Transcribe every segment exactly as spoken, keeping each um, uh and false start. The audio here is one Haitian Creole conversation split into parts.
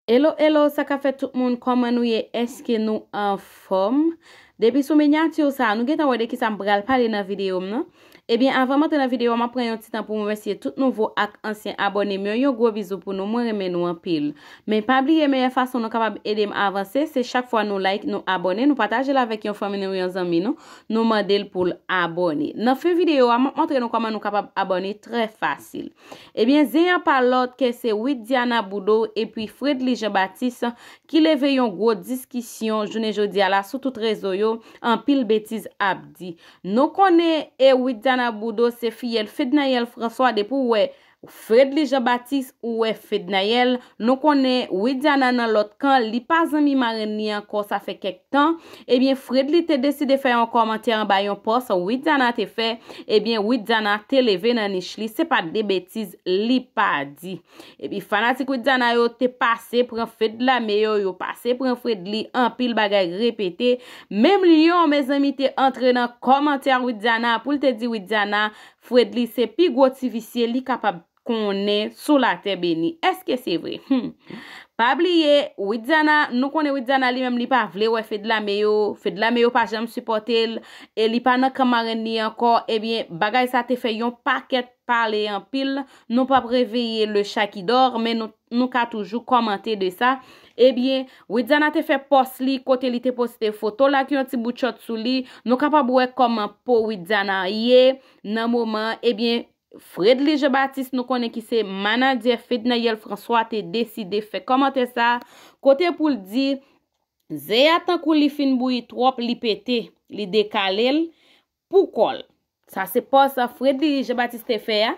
Hello, hello, sa k ap fèt tout moun? Kòman nou ye? Èske nou anfòm? Depi sou minyati sa a, nou gentan wè de kisa m pral pale nan videyo m nan. Ebyen, avan m antre nan videyo a, m ap pran yon ti tan pou m remèsye tout nouvo ak ansyen abòne m yo. Yon gwo bizou pou nou, mwen renmen nou anpil. Men pa bliye, meyè fason nou kapab ede m avanse, se chak fwa nou like, nou abòne, nou pataje l avèk yon fanmi nou, yon zanmi nou, nou mande l pou l abòne. Nan fen videyo a, m ap montre nou kòman nou kapab abòne trè fasil. Ebyen, zen an pa lòt ke se Widiana Boudreau epi Fredly Jean Baptiste ki leve yon gwo diskisyon jounen jodi a la sou tout rezo yo, anpil betiz ap di. Nou konnen e Widiana Boudreau se fiyèl Fednaelle François, depi w wè Fredly Jean Baptiste ou wè Fednaelle, nou konnen Widiana nan lòt kan, li pa zanmi marenn li ankò, sa fè kèk tan. Ebyen, Fredly te deside fè yon kòmantè anba yon pòs Widiana te fè. Ebyen, Widiana te leve nan nich li, se pa de betiz li pa di. Epi fanatik Widiana yo te pase pran Fed Lame yo, yo pase pran Fredly, anpil bagay repete. Menm Lyon, mezanmi, te antre nan kòmantè Widiana pou l te di Widiana, Fredly se pi gwo ti visye li kapab konnen sou latè beni. Èske se vre? Hmm. Pa bliye, Widiana, nou konnen Widiana li menm li pa vle wè Fed Lame yo. Fed Lame yo pa janm sipòte l e li pa nan kan marenn li ankò. Ebyen, bagay sa te fè yon pakèt pale anpil. Nou p ap reveye le chat qui dort, men nou, nou ka toujou kòmante de sa. Ebyen, Widiana te fè pòs li kote li te poste foto l ak yon ti bout chòt sou li. Nou kapab wè kòman po Widiana ye nan moman an. Ebyen, Fredly Jean Baptiste, nou konnen ki se manadjè Fednaelle François, te deside fè kòmantè sa, kote pou l di, zen a tankou li fin bouyi twòp, li pete, li dekale l pou kò l. Sa se pòs Fredly Jean Baptiste te fè a.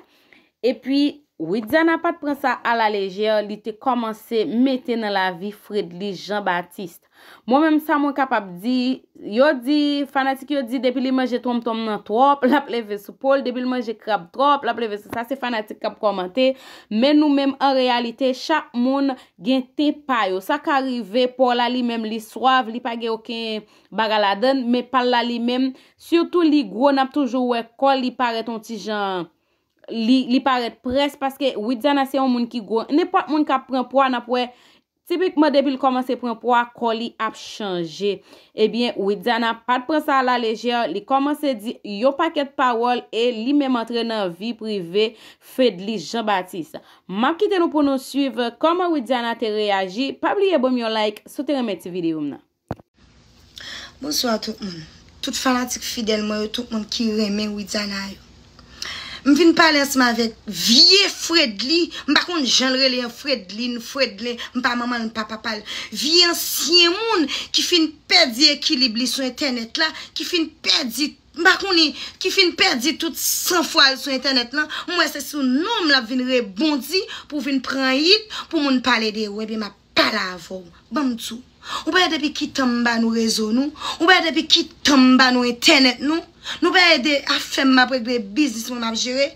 Epi, Widiana pa t pran sa alalejè, li te kòmanse mete nan lavi Fredly Jean Baptiste. Mwen menm, sa mwen kapab di, yo di, fanatik yo di, depi li manje tonmtonm nan twòp, l ap leve sou po l, depi l manje krab twòp, l ap leve sou, sa se fanatik k ap kòmante. Men nou menm, an reyalite, chak moun gen ten pa yo. Sa ka rive, po la li menm, li swav, li pa gen okenn bagay ladann, men pa l la li menm, sitou li gwo, n ap toujou wè kò li parèt yon ti jan, li, li parèt près, paske Widiana se yon moun ki gwo. Nenpòt moun k ap pran pwa, n ap wè, tipikman, depi l kòmanse pran pwa, kò li ap chanje. Ebyen, Widiana pa t pran sa alalejè, li kòmanse di yon pakèt pawòl e li menm antre nan vi prive Fedly Jean Baptiste. M ap kite nou pou nou swiv kòman Widiana te reyaji. Pa bliye ban m yon like si w te renmen ti videyo m nan. Bonswa tout moun. Tout fanatik fidèl mwen yo, tout moun ki renmen Widiana yo. M vin pale ansanm avèk vye Fredly, m pa konn jan l rele an, Fredlin, Fredlen, m pa manman l, m pa papa l. Vye ansyen moun ki fin pèdi ekilib li sou entènèt la, ki fin pèdi, m pa konnen, ki fin pèdi tout sanfwa l sou entènèt lan. M wè se sou non m l ap vin rebondi pou vin pran it, pou moun pale de ou. Ebyen, m ap pale avè w. Ban m di w. Ou pa wè depi ki tan m ba nou rezo nou? Ou pa wè depi ki tan m ba nou entènèt nou? Nou pa wè de afè m m ap regle, biznis mwen m ap jere?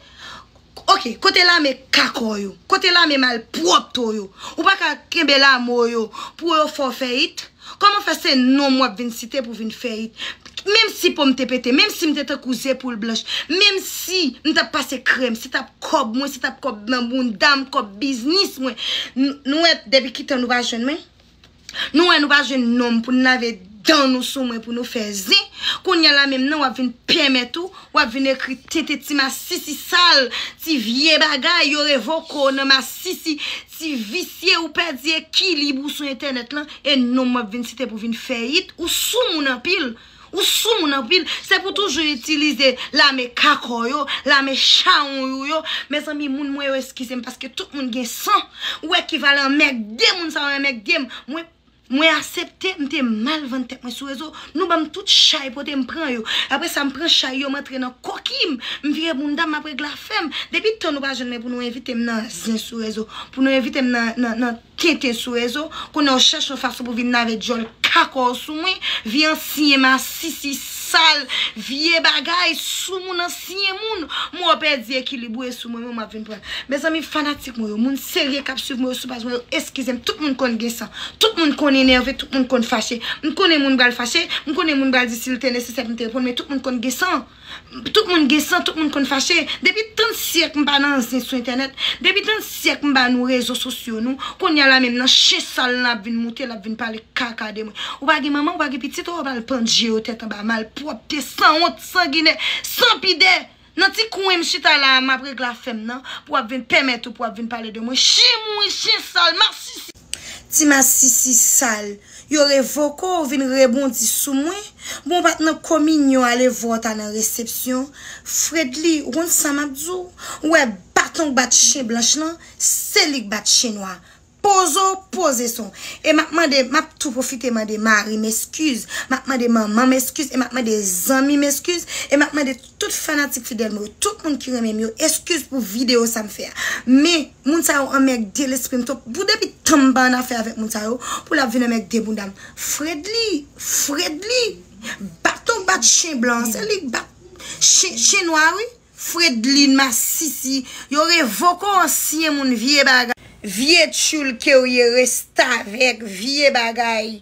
Oke, kote lame kakò yo? Kote lame malpwòpto yo? Ou pa ka kenbe lame w yo pou yo fè w fè it? Kòman fè se non m w ap vin site pou vin fè it? Menm si po m te pete, menm si m te tankou ze poul blanch, menm si m t ap pase krèm, se t ap kòb mwen, se t ap kòb nan bounda m, kòb biznis mwen. N-, nou wè depi ki tan nou pa jwenn mwen? Nou wè nou pa jwenn nonm pou n lave dan nou sou mwen pou nou fè zen. Kounye a la menm nan w ap vin pèmèt ou, w ap vin ekri tenten ti masisi sal, ti vye bagay, yo revoke w nan masisi, ti visye, ou pèdi ekilib ou sou entènèt lan, e nonm w ap vin site pou vin fè it, ou soumoun anpil. Ou soumoun anpil, se pou toujou itilize lame kakò yo, lame chawonyou yo. Mezanmi, moun mwen yo, eskize m, paske tout moun gen san. Ou ekivalan anmègde moun sa yo anmègde m. Mwen, mwen aksepte, m te mal vann tèt mwen sou rezo. Nou ban m tout chay pote m pran yo. Apre sa, m pran chay yo, m antre nan koki m. M vire bounda m, m ap regle afè m. Depi tan nou pa jwenn mwen pou nou envite m nan zen sou rezo, pou nou envite m nan, nan, nan tenten sou rezo, kounye a w chèche yon fason pou vin lave djòl kakò w sou mwen, vye ansyen masisi sal, vye bagay, sou moun, ansyen moun. Mwen w pèdi ekilib ou e sou mwen menm w ap vin pran. Mezanmi, fanatik mwen yo, moun serye k ap swiv mwen yo sou paj mwen yo, eskize m. Tout moun konn gen san. Tout moun konn enève, tout moun konn fache. M konnen moun pral fache, m konnen moun pral di si l te nesesè pou m te reponn, men tout moun konn gen san. Tout moun gen san, tout moun konn fache. Depi trant syèk m pa nan zen sou entènèt, depi trant syèk m pa nou rezo sosyo nou, kounye a la menm nan chen sal lan ap vin moute, l ap vin pale kaka de mwen. Ou pa gen manman, ou pa gen pitit, ou pral pandje yo tèt anba, malpwòpte, sanwont, sanginè, san pidè. Nan ti kwen m chita la a, m ap regle afè m nan, pou w ap vin pèmèt ou, pou w ap vin pale de mwen. Chen mouri, chen sal, masisi. Ti masisi sal, yo revoke w, vin rebondi sou mwen. Bon, w pa t nan kominyon, ale vwa w ta nan resepsyon. Fredly, ou konn sa m ap di w? Ou wè baton k bat chen blanch lan, se li k bat chen nwa. Poze w, poze son. E m ap mande, m ap tou pwofite mande mari m eskiz. M ap mande manman m eskiz. E m ap mande zanmi m eskiz. E m ap mande tout fanatik fidèl mwen yo, tout moun ki renmen m yo, eskiz pou videyo sa m fè a. Men, moun sa yo anmègde lespri m twòp. Pou depi tan m pa ann afè avèk moun sa yo, pou l ap vin anmègde bounda m. Fredly, Fredly, baton bat chen blan, se li k bat chen, chen nwa, wi. Fredlin masisi, yo revoke w, ansyen moun, vye bagay. Vye tchoul ke w ye, restavèk, vye bagay.